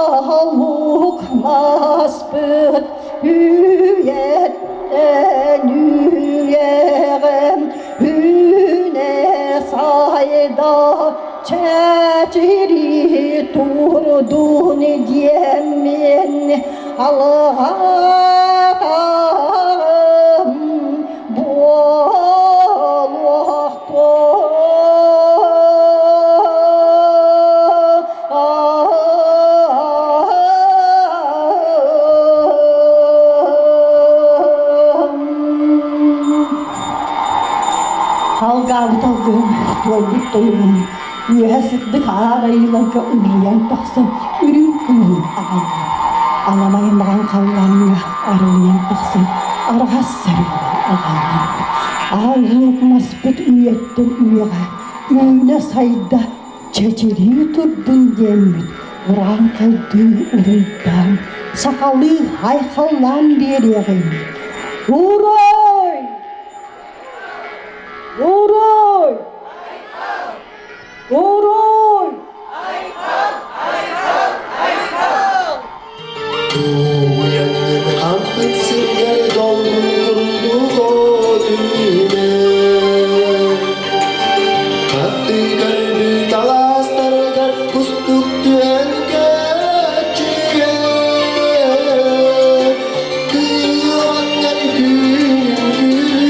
Ааллык маспыт үйэттэн үйэҕэ үүнэ сайда чэчирии турдун диэммин алҕатаҕым Алгаабыт алгыһым, туойбут тойугум үөһэ сырдык аар айыыларга улуйан тахсан үрүҥ кыыһын аҕалла. Аламай маҕан халлааҥҥа арылыйан тахсан арҕас сарыала аҕалла. Аал луук маспыт үйэттэн үйэҕэ үүнэ-сайда чэчирии турдун диэммит урааҥхайдыы уруйдаан, сахалыы айхаллаан биэриэҕиҥ. Уруй! Уруй! Уруй! Айхал! Айхал! Айхал! Туйаҥҥын хампыт сиргэр долгун курдук от үүнэр. Аттыгар бүт алаастарыгар кустук түһэн көччүйэр. Кыыланнар күн күлүр.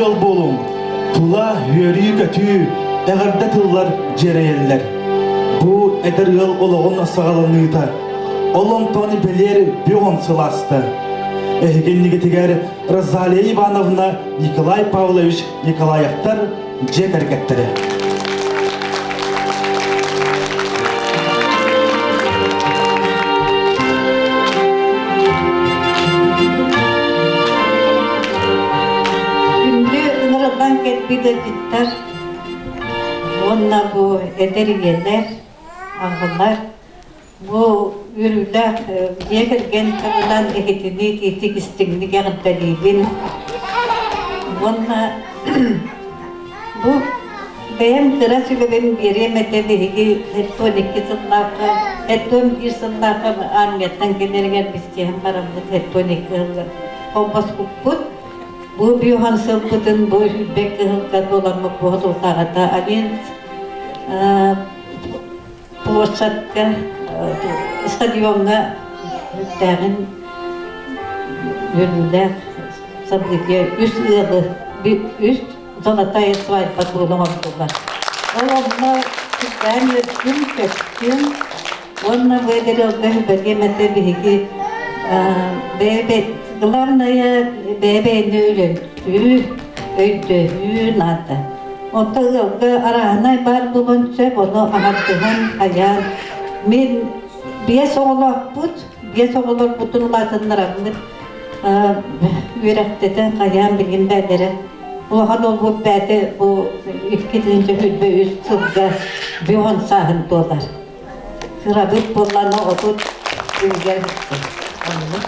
ыал буолуҥ, тула үөрүү-көтүү, эҕэрдэ тыллар дьиэрэйэллэр. Бу эдэр ыал олоҕун саҕаланыыта, ол онтон бэлиэр бүон сылааста. Эһиги иннигитигэр Розалия Ивановна Николай Павлович Николаевтар дьиэ кэргэттэрэ. Күндү ыҥырыллан кэлбит ыалдьыттар уонна бу эдэр ийэлэр, аҕалар бу үөрүүлээх дьиэ кэргэн тылынан эһитини итиитик истиҥник эҕэрдэлиибин уонна бу бэйэм кыра сүбэбин биэриэм этэ биһиги 72 сыллаахха 71 сыллаахха армияттан кэлэригэр бистиэһэн бараммыт 72 сыллар холбоспуппут бу биохан сылбытын бу сүүрбэк кыһылга туоламмыт буһа Алин площадка стадиоҥҥа үктээҕин үөрүүлээх событие үс ыалы үс золотая свадьба туолан оҥордулар. Ол онно сүрдээн үөрдүм, көстүм уонна бу эдэр ыалга сүбэлиэм этэ биһиги бэйэ главное бэйэ-бэйэни өрөмтүү, өйдөһүү наада. Онто ыалга арааһынай баар буолуон сөп, ону аһардыһан, хайаан. Мин биэс оҕолоохпут, биэс оҕолорбутун улаатыннараммыт үөрэхтэтэн хайаан билигин бээлэрэ улахан уолбут бээтэ бу 2023 сылга бүон сааһын туолар. Кырабыт буоллаҕына 30 үһүгэр оннук.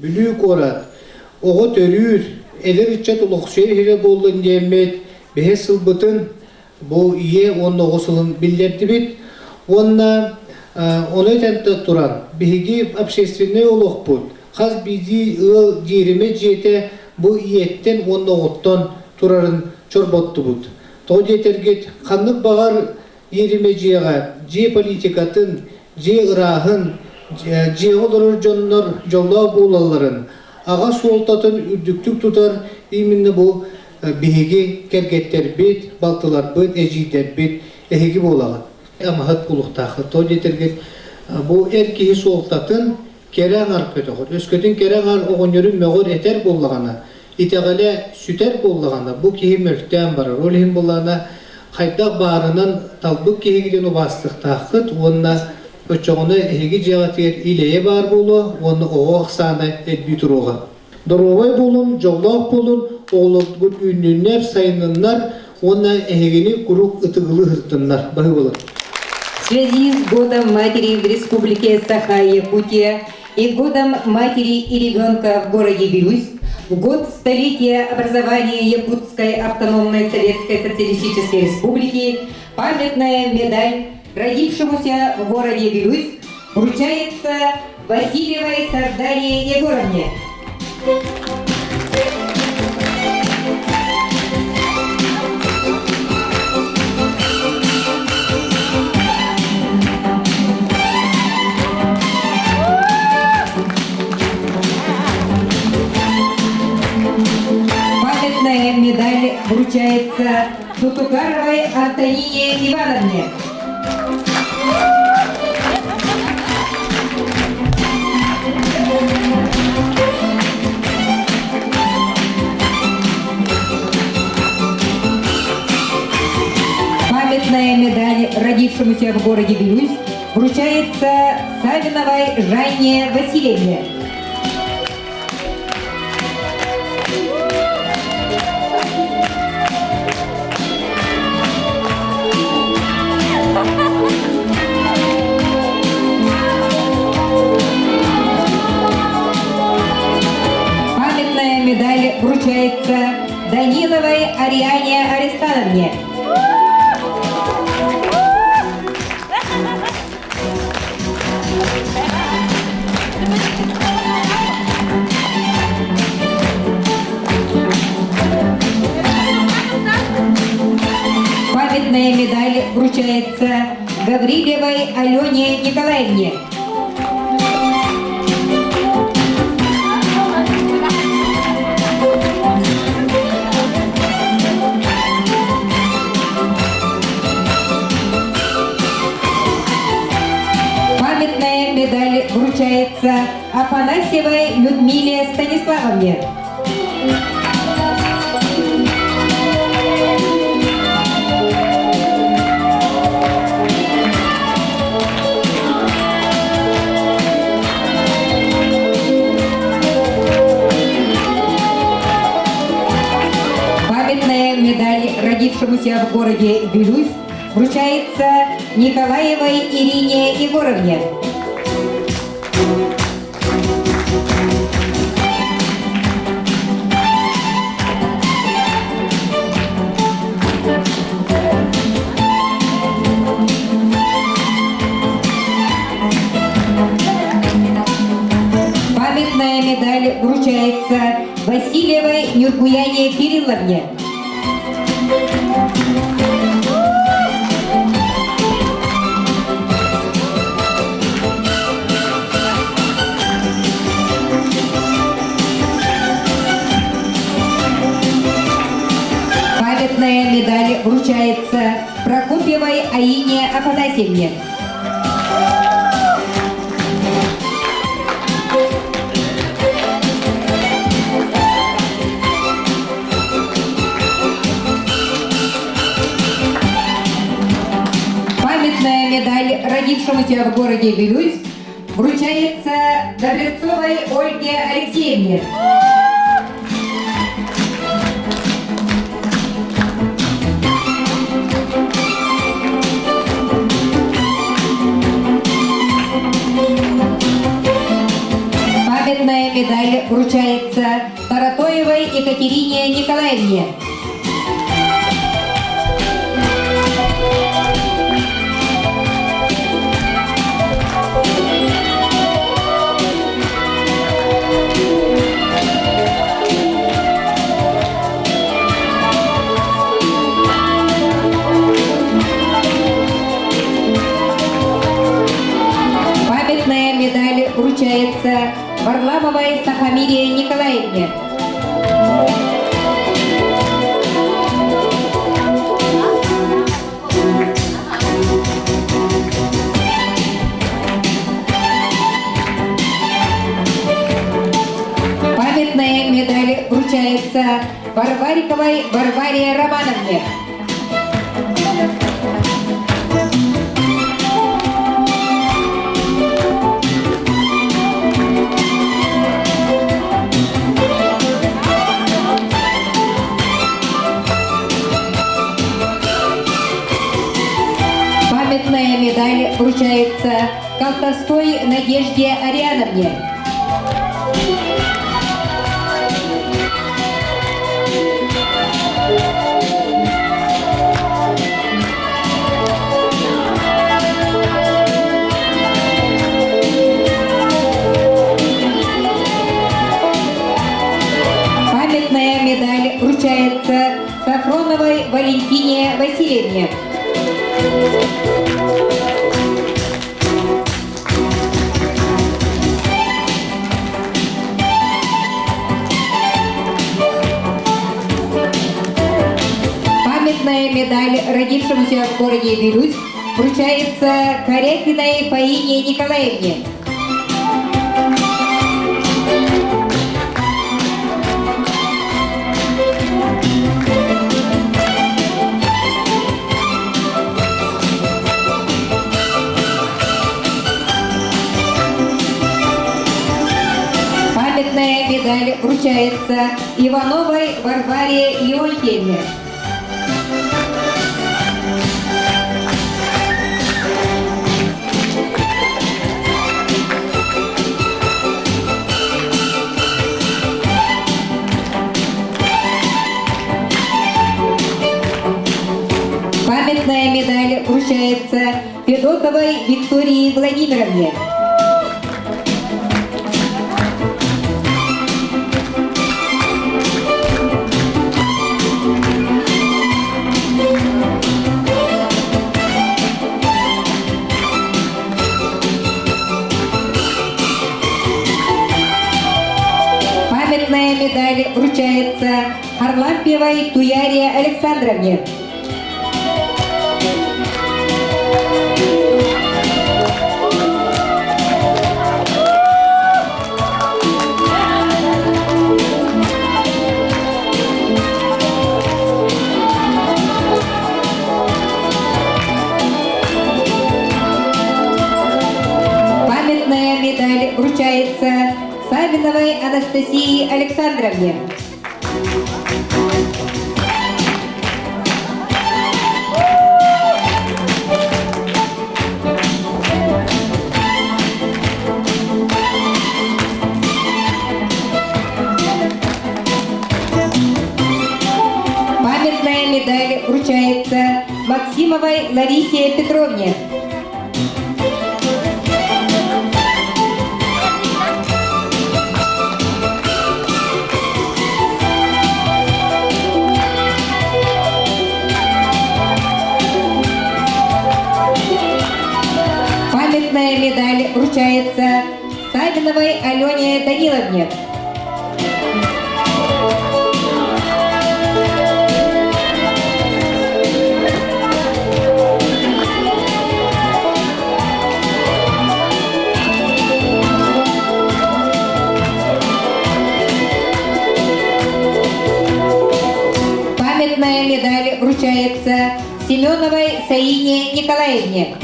Бүлүү куорат оҕо төрүүр. Эдэр ыччат олохсуйар иһирэ буоллун диэммит, бэһис сылбытын бу ийэ уонна оҕо сылын биллэрдибит. Уонна ону этэн туран, биһиги общественнай олохпут хас биирдии ыал дьиэримэ дьиэтэ бу ийэттэн уонна оҕоттон турарын чорботтубут. Тоҕо диэтэргит, ханнык баҕар иэримэ дьиэҕэ дьиэ политикатын, дьиэ ырааһын, дьиэҕэ олорор дьоннор дьоллоох буолалларын, аҕа суолтатын үрдүктүк тутар именно бу биһиги кэргэттэрбит, балтыларбыт, эдьиийдэрбит эһиги буолаҕыт. Амаһыт булуохтааххыт. Тоҕо диэтэргит, бу эр киһи суолтатын кэрэ аҥар көтөҕөр. Өскөтүн кэрэ аҥар оҕонньору мөҕөр этэр буоллаҕына, итэҕэлэ сүтэр буоллаҕына, бу киһи мөлтөөн барар. Ол иһин буоллаҕына, хайдах баарынан талбыт киһигитин убаастыахтааххыт уонна оччоҕуна эһиги дьиэҕитигэр ил-эйэ баар буолуо уонна оҕо ахсаана элбии туруоҕа. Доруобай буолун, дьоллоох буолун, оҕолоргут үүннүннэр, сайынныннар уонна эһигини куруук ытыгылыы сырыттыннар. Баһыыбалар. В связи с Годом матери в Республике Саха-Якутия и Годом матери и ребенка в городе Вилюйск, в год столетия образования Якутской автономной Советской Социалистической Республики памятная медаль родившемуся в городе Вилюйск вручается Васильевой Сардарии Егоровне. Памятная медаль вручается Тутукаровой Антонине Ивановне. Памятная медаль родившемуся в городе Вилюйск вручается Савиновой Жанне Васильевне. Памятная медаль вручается Даниловой Ариане Аристановне. Памятная медаль вручается Гаврилевой Алене Николаевне. Памятная медаль вручается Афанасьевой Людмиле Станиславовне. Памятная медаль родившемуся в городе Вилюйск вручается Николаевой Ирине Егоровне. Памятная медаль вручается Васильевой Нюргуяне Кирилловне. Памятная медаль вручается Прокопьевой Аине Афанасьевне. Памятная медаль родившемуся в городе Вилюйск вручается Добрецовой Ольге Алексеевне. Памятная медаль вручается вручается Таратоевой Екатерине Николаевне. Памятная медаль вручается Варламовой Сахамире Николаевне. Памятная медаль вручается Варвариковой Варваре Романовне. Памятная медаль вручается Колтовской Надежде Ариановне. Памятная медаль вручается Сафроновой Валентине Васильевне. Памятная медаль родившемуся в городе Бирюс вручается Корякиной Фаине Николаевне. Памятная медаль вручается Ивановой Варваре Леонтьевне. Памятная медаль вручается Федотовой Виктории Владимировне. Памятная медаль вручается Харлампьевой Туяре Александровне. Памятная медаль вручается Савиновой Анастасии Александровне. Памятная медаль вручается Максимовой Ларисе Петровне. Памятная медаль вручается Савиновой Алене Даниловне. Памятная медаль вручается Семеновой Саине Николаевне.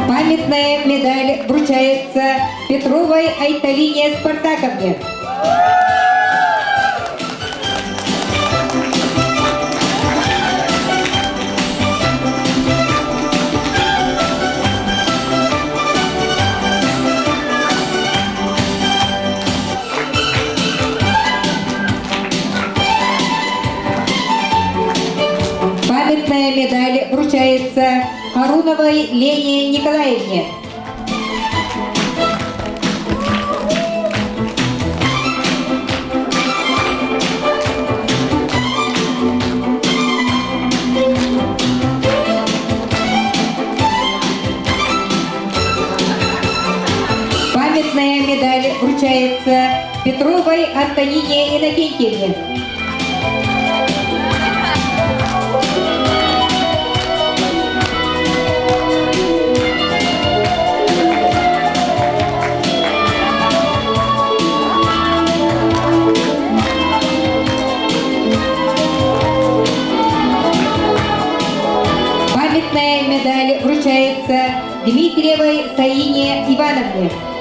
Памятная медаль вручается Петровой Петровой Айталине Спартаковне. Памятная медаль вручается Харуновой Лене Николаевне. Памятная медаль вручается Петровой Антонине Иннокентьевне. Памятная медаль вручается Дмитриевой Саине Ивановне.